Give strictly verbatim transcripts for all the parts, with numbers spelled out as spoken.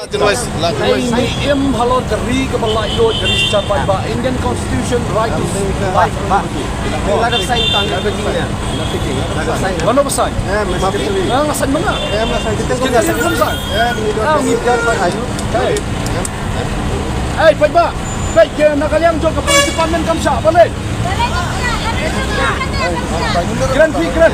Ei, ngi im halor ka ri kaba laitluid, ka ri shispah paidbah, Indian Constitution, right to life and liberty. Lada sign tang ka jing ne. Mano ba sign? Ah, nga sign ma nga. Kita sign ma nga. Hey. Hey, paidbah. Peit, na ka liang jong ka police department kam shah ban leh. Kren phi, kren.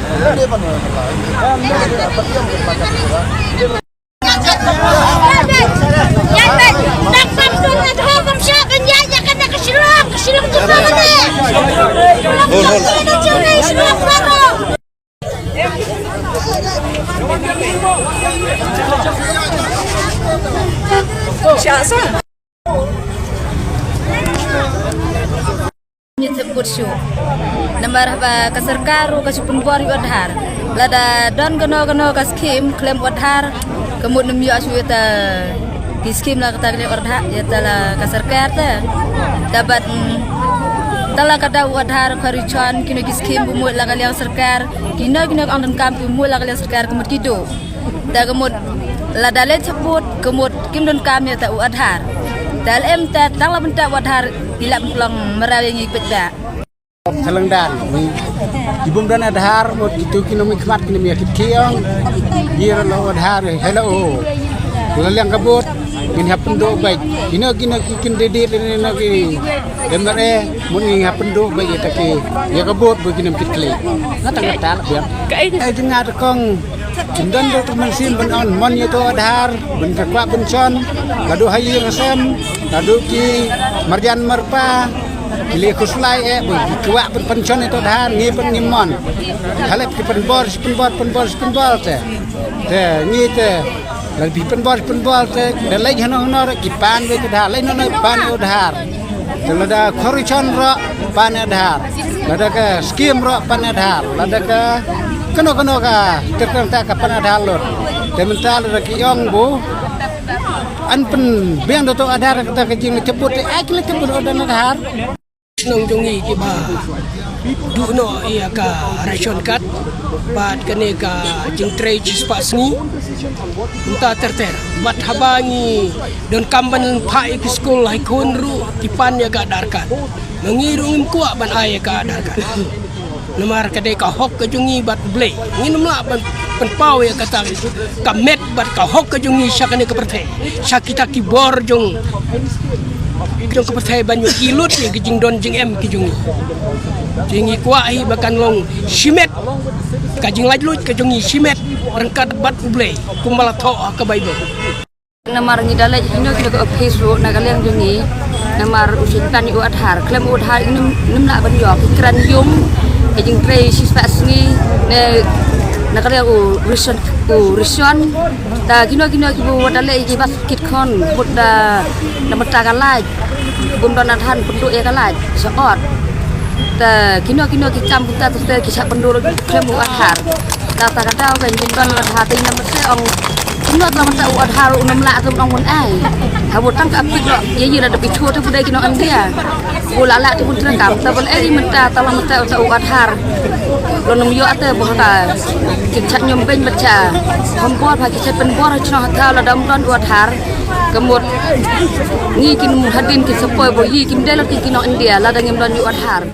Ngi thep kut shuh. Namar haba ka sorkar ruh ka shu pynbor ïa u Aadhaar. Lada don kano kano ka skim khlem u Aadhaar, ka mut ym ïoh shuh ïa ta ki skim la kata ka liang u Aadhaar, ïa ta la ka sorkar ta. Ta bad, mm, ta la ka daw u Aadhaar, khari chon kino ki skim ba mut la ka liang sorkar, kino kino ka ong donkam ba mut la ka liang sorkar ka mut ki duh. Ta ka mut lada leit shaput ka mut kim donkam ïa ta u Aadhaar. Ta lem ta tang la bynta u Aadhaar ki lah pynlong mraw ïa ngi peit ba. Thalang dan. Ki bym don Aadhaar mut kitu ki nongmihkhmat ki nongmihkhmat ki ong. Ngi ruh la u Aadhaar hello. La liang ka vote ngin hap pynduh beit. Kino kino ki candidate ne no ki M L A mut ngin hap pynduh beit ïa ta ki ïa ka vote ba ki nongmihkhmat. Nga tang kata la biang. Ka ai ka jingngeit kong. Ym don ruh ka mynsiem ban ong mon ïa uto u Aadhaar, ban ka kwah pynshon, naduh ha ïing ha sem, naduh ki marjan marpa, ki leh khuslai eh, ban ki kwah ban pynshon ïa uto u Aadhaar, ngi pyn ngi mon. Halep ki pynbor, pynbor, pynbor, pynbor te. Te, ngi te, lada phi pynbor, pynbor te, te leit hano hano ruh ki pan beit uto u Aadhaar, leit hano hano pan ïa uto u Aadhaar. Te lada corruption ruh pan Aadhaar. Lada ka skim ruh pan Aadhaar. Lada ka kano kano ka kyrteng ta ka pan Aadhaar lut. Te mynta lada ki ong ba yn pynbiang da uto u Aadhaar kata ka jingthep vote te ai ki la thep vote da uto u Aadhaar. Shnong jong ngi kiba duh noh ïa ka ration card bad kane ka jingtrei shispah sngi. Mynta ter ter bad haba ngi donkam ban phah ïa ki skul ha ki khun ruh ki pan ïa ka Aadhaar card. Ma ngi ruh ngim kwah ban ai ïa ka Aadhaar card. Namar ka dei ka hok ka jong ngi bad U Blei. Ngin ym lah ban pynpaw ïa kata ka met bad ka hok ka jong ngi sha kane ka pyrthei. Sha kita ki bor jong jong ka pyrthei ban ïohi lut ïa ka jingdon jingem ki jong ngi. Te ngi kwah hi ba kan long shimet ka jinglaitluid ka jong ngi shimet ryngkat bad U Blei kumba la thoh ha ka Baibl. Namar ngi da leit hino hino ka office ruh na ka liang jong ngi. Namar u Soitan ïa u Aadhaar khlem u Aadhaar ngim ngim lah ban ïoh ki kren ïung ka jingtrei shispah sngi ne na ka liang u ration u ration. Ta kino kino kiba wat da leh ki bas kit khon bud da na bynta ka lait. Bym don Aadhaar pynduh ïa ka lait sa ot. Ta kino kino ki kam bynta te ki sa pynduh khlem u Aadhaar. Ta ta ka daw ka jingdon u Aadhaar te ïa na bynta ong kino ta bynta u Aadhaar u nym lah te ong un ai. Haba tang ka apit lo ïa ïa da bi chua te budai kino India. U la lah te bun tren kam ta bal eri mynta ta la mynta ta u Aadhaar. Lo nym ïoh te bu ha ka ki cha ñiom beiñ ba cha. Hom bor ha ki cha pynbor ha chno ha ta la dam don u Aadhaar. Ka mut ngi kin hadien kin sa poi ba ïa kin dei la ki kino India lada ngim don ïa u Aadhaar.